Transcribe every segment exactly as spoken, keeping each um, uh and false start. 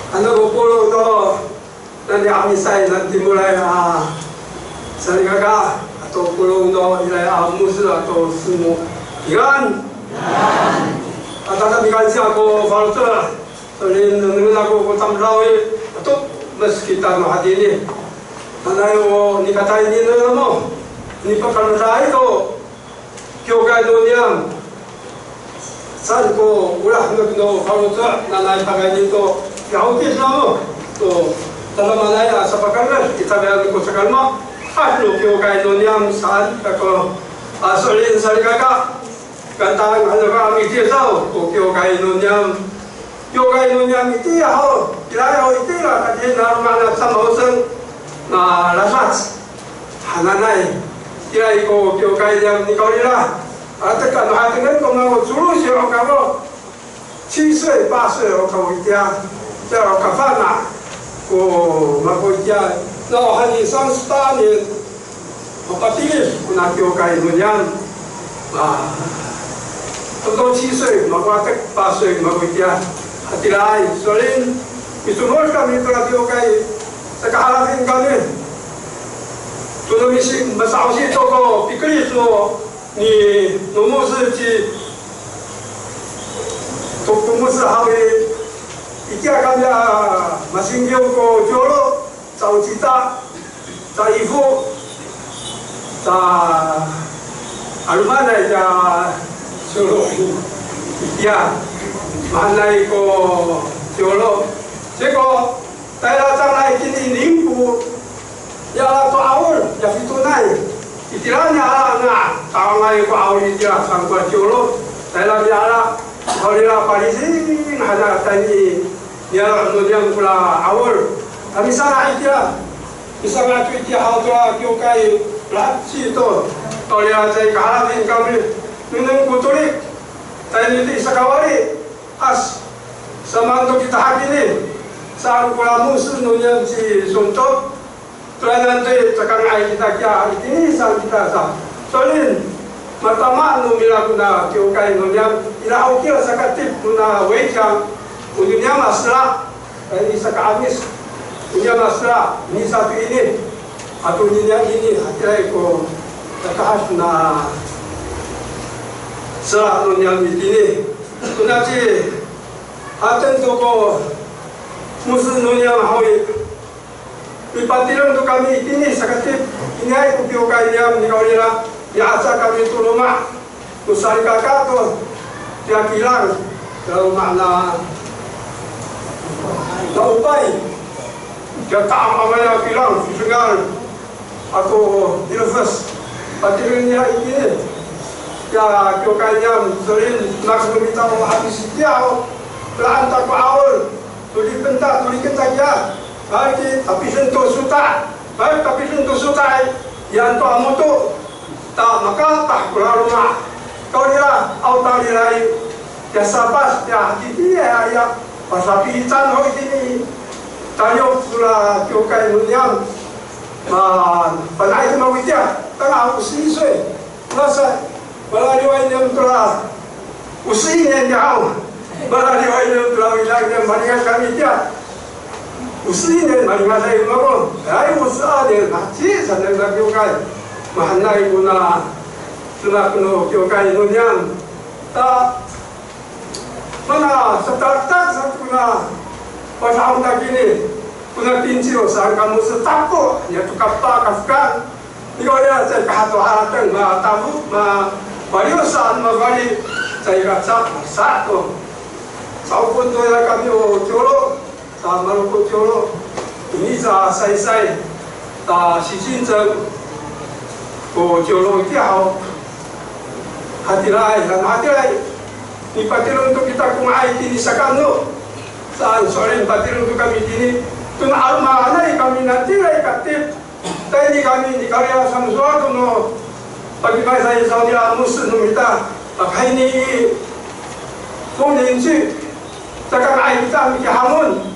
Ano ko polong to, nani 'amisay, nani timolay a salikaka, ato polong no ira a moso ato simo. Ikan. Ata kami kansiya ko faloco'. So'elin nengnengen ako ko tamdaw i, ato, mes kita no hatini. Nanay o nikatayni no namo, nipakaledaay to kiwkay no niyam. Saan ko olah no faloco', nanay pakayni to ki'aotis namo to tadamaanay a sapakalemed, i tamiyanan ko sakaloma, ano kiwkay no niyam saan kako, a, so'elin salikaka. Kantang ano ka a mikisaw ko kiwkay no niyam. Kiwkay no niyam itiya ho, itiya ho, itiya, kati na mana sa maoseng na lasac hananay. Itiya ko kiwkay niyam nikawrira. Atek ano hatengen ko mako colo siyo kako. 七岁八岁 o kako itiya, itiya o kafana ko mako itiya. Nawhani 三十八年 Mapatilid kona kiwkay no niyam. A, tonto 七岁 mako atek, 八岁 mako itiya. Hatiraay, so'elin micomod kami tora kiwkay, saka halafin kami. Tona misi, masa'osi to ko pikerid no ni, no moso ci, to ko moso haw i, itiya kami a masingkiw ko colo, ca'ocita, ca'ifo, ca'alomanay, ca'isolo. Ya, mahaenay ko colo. Siko, tayra cangra itini i Ningpo, ya to 'awol, ya fitonay. Itira niya ala nga, tawangay ko 'awol itira saan ko colo. Tayra niya ala, kawrira palising, hana tayni niyaro' no niyam kora 'awol. Kami sanga' itiya. Misanga' to itiya haw to a kiwkay, laci to. Kawrira caay kahalafin kami. Nengneng ko torik. Tayni to i sakawali. As. Samaan to kita hakini. Saan kora moso no niyam ci Sontok. Toranan to i, cakanga'ay kita kiya, itini saan kita sa. So'elin, matama no mira kona kiwkay no niyam, ira ho kiya sakatip kona wecang, o niyam a sera, e, i saka'amis, o niyam a sera, ini sato ini, ato niyam ini, hatiraay ko, takahas na sera no niyam itini. Kona ci, haten to ko, moso no niyam haw i, Mipatireng to kami itini sakatip, iniay ko kiwkay niyam nikawrira, mi'aca kami to loma', to salikaka to, tiya kilang, tiya loma' na, na opay, tiya ta'amangay a kilang, sengal, ato ilfes, patireng niya itini, tiya kiwkay niyam, so'elin, nak no mita o hamis tiya o, laan ta ko 'awol, to lipen ta, to liken ta kiya. Ay, ti, tapisen to sota'. Ay, tapisen to sota'. Yan to a moto. Ta makapah ko laloma'. Kawrira, aw tariray. Ya sapas, ya hatiti, ya, ya. Pasapitan ho itini. Tayo kora kiwkay no niyam. Ma, panay ko mawitiya. Tanga ako siswe. Masa, malaliway niyam tora, o singsi niyam. Malaliway niyam tora, widang niyam, malingat kami tiya. O singsi niyam, malingat ay mako. Ay, o saan niyam, maci, saan niyam sa kiwkay. Mahaenay kona, demak no kiwkay no niyam. Ta, Mana sataktak sato kona pasa'ong ta kini, kona tincil saan kamo setako, ya to kapa kafekal. Nikawrira caay kahato harateng, matafo, ma, mafaliw saan, mafaliw, caay kaca, sato. Sa'opo to ira kami o colo, sa Maloko colo, ini sa saysay, sa sisinceng ko colo itiya haw. Hatiraay, han hatiraay. Nipatireng to kita ko nga'ay itini sakano. Saan, so'elin patireng to kami itini. Tona 'alomanay kami nani tiraay katip. Tayni kami nikawrira saan sowal to no. Pakimay sa i sawni a moso no mita. Pakayni i. Kongninci. Saka nga'ay kita mikihamon.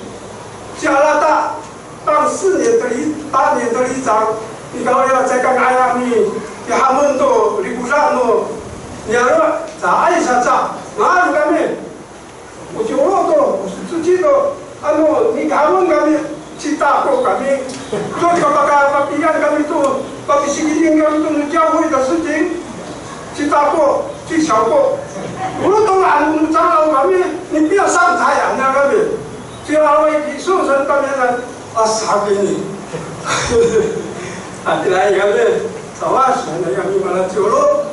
Ci Alata. 当四年的里，八年的里长，nikawrira caay ka nga'ay a mikihamon to likoda no niyaro', caay saca, maro' kami. O colo to, o Sikining kami to no 教会的事情, ci Tako, ci Siawko. Olo to ano no 长老 kami, 你不要上台啊, na kami. Ci Araway Kiso san kami na, a, sakini. Hatiraay kami, sawas, na kami mala ci Olo.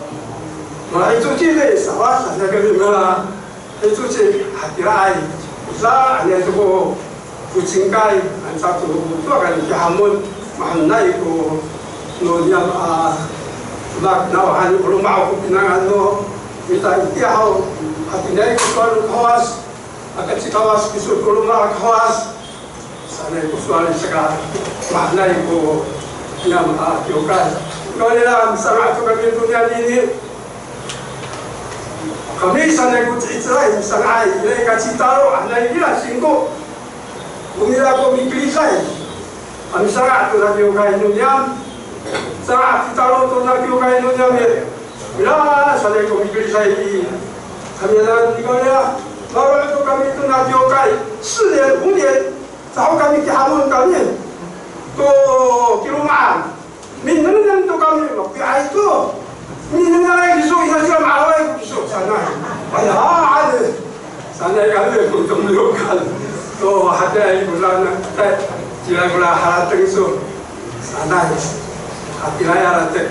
Mala i coci de, sawas, na kami mala. Eto ci hatiraay, sa, anay to ko, ko cingkay, anca to, to kami kihamon, mahaenay ko, no niyam a, mak, nawhani ko loma' ko pinangan no mita itiya haw, hatiniay ko sowal no Kawas, aka ci Kawas kiso ko loma' Kawas, sanay ko sowal saka, mahaenay ko niyam a kiwkay. Kawrira, misanga' to kami to niyan ini. Kami sanay ko ci'icelay, misanga'ay, ira i kacitalo, hanay ira singko. Komira ko mikelisay. Kami sanga' to na kiwkay no niyam. Sanga' citalo to na kiwkay no niyam i. Ira sanay ko mikelisay i. Kami na nikawrira, maro' to kami to na kiwkay. 四年, 五年, caho kami kihamon kami to kiloma'an. Minengneng to kami, mapi'ay to. Minengnengay kiso, ina sila ma'araway ko kiso, sanay. Aya, ade. Sanay kami, ko tomyokan. To, hatiraay kora na, tay, sila kora harateng so. Sanay. Hatiraay harateng.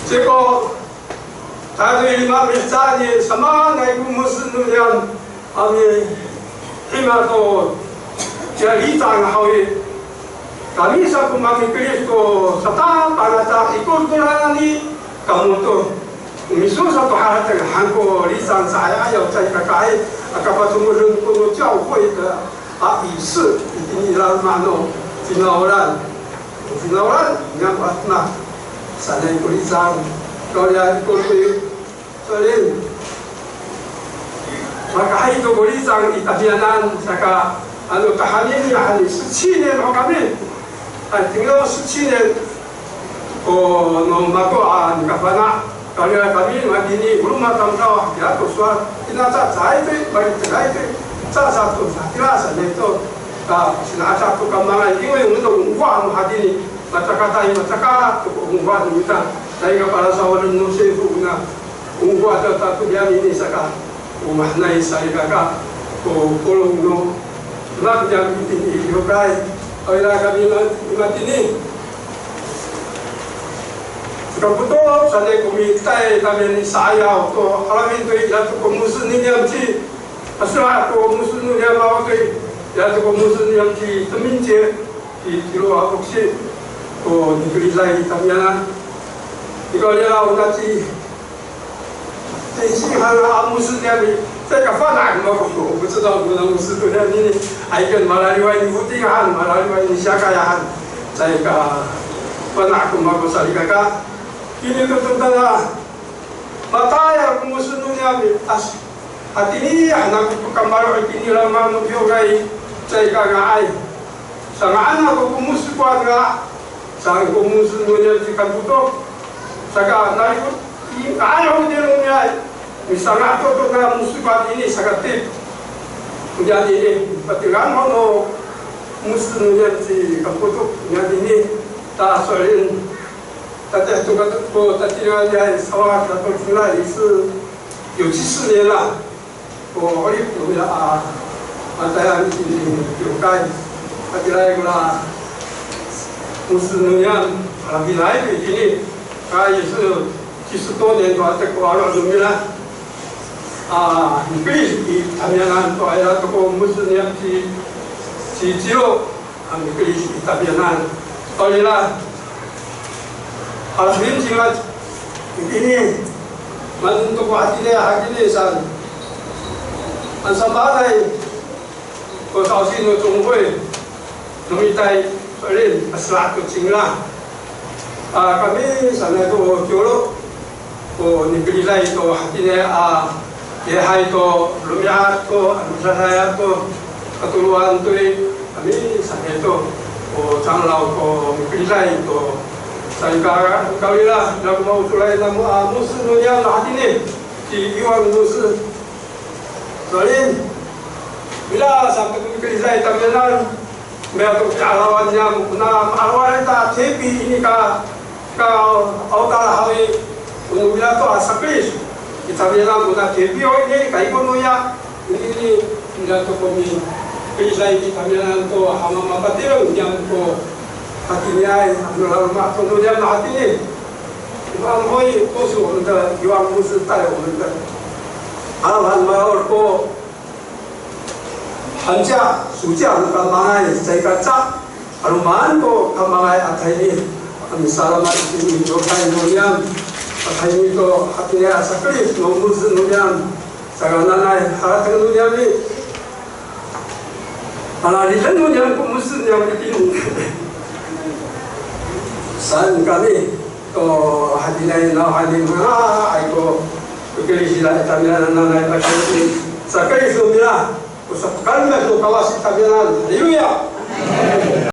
Siko, tatoy lima mihecaan i, samaanay ko mosen no niyam. Kami, hima to, ya 里长 haw i, kami sa ko mamikelis to, satapang aca ikor to nani, kamo to. Miso sato harateng han ko 里长 sa 'ayaw caay ka ka'ay, aka patomoden ko no 教会 to, a, 仪式, itini i loma' no finawlan. Finawlan, niyam atna, sanay ko 里长, kawrira ikor to i, So'elin, makahay to ko 里长 i tamiyanan, saka, ano, tahanini, hani, 十七年 ho kami. Hay, tinglo 十七年. O, no mako a nikafana'. Kawrira kami, matini, o roma tamdaw, ya to sowal, ina caay to, bali caay to, sa sato, sa tira sa neto. Ka, sina aca to kamangay, 因为 o no, o wa, ano, hatini, macakatay, macaka, to ko, o wa, no mita. Caay ka palasawalen no sifo, na. Ongko aca to niyam ini saka, o mahaenay salikaka, o polong no, mak niyam itini i kiwkay, o ira kami ma-, matini. Saka poto, sanay ko mitay kami ni sa'ayaw to, alamin to ira to ko mosen niyam ci, asera ko mosen niyam awa to, ira to ko mosen niyam ci, teminci, ci, ci Lowa Foksi, ko nikelisay tamiyanan. Ikaw nira o na ci, Singsi han a mosen niyam i, caay ka fana' ko mako, o, 不知道 ko na mosen to niyam ini, ay kan malaliway ni foting han, malaliway ni siyakay han, caay ka fana' ko mako salikaka. Ini to to tala, matayal ko mosen no niyam i, as, hatini han ako to kamaro' itini i loma' no kiwkay, caay ka nga'ay. Sanga'an ako ko mosen ko anga, saan ko mosen no niyam ci Kampoto. Saka nani ko, i, ka'ayaw niyam no niyam, misanga' to to na mosen ko anga ini saka tip. Niyam ini, patireng ho no mosen no niyam ci Kampoto. Niyam ini, ta so'elin, tatihi to ka to, ko tatirengan niyam i sawad ato cingra i, 是有七十年了。 Ko 'orip no mira a, a, tayal itini i kiwkay. Hatiraay kora mosen no niyam, a, pinay to itini. Ka, 也是七十多年 to latek ko aro' no mira. A, mikelis i tamiyanan to, ira to ko mosen niyam ci, ci Ciro. A mikelis i tamiyanan. Kawrira, halas mincing a, itini, maan to ko hatini, hatini saan. An samaanay ko sa'osi no 总会 no mita i, so'elin, a, sera to cingra. A, kami sanay to kiwlo ko nikelisay to hatini a, lihay to romi'ad to, a, misasaay to, katoloan to i, kami sanay to, o 长老 ko nikelisay to, salikaka, kawrira, ira ko maosolay namo a mosen no niyam no hatini, ci Iwan mosen. So'elin, ira sa to ko nikelisay tamiyanan, miya to pi'arawan niyam, kona ma'arawan ita, tepi ini ka, Ka, aw tala haw i, o no ira to a sakelis i tamiyanan kona K B O ini, kaiko noya, ini, ini, ira to ko mi, kelisay i tamiyanan to, ha mamapatireng niyam ko hatiniay, ano laloma' to no niyam a hatini. Maan ho i, 告诉我们的 yowan 牧师带我们的. Ano han ma'orip ko 寒假、暑假 no kamangay, caay kaca, 'aloman ko kamangay a tayni, a misalamat itini i kiwkay no niyam, a tayni to hatiniay a sakelis no 牧师 no niyam, saka nanay harateng no niyam i, palaliden no niyam ko 牧师 niyam itini. Saan kami, to hatiniay nawhani manga'ay ko, ko kilisilay tamiyanan nanay a sakelis, sakelis no mira. O sapakalemed no Kawas i tamiyanan. Haleluya!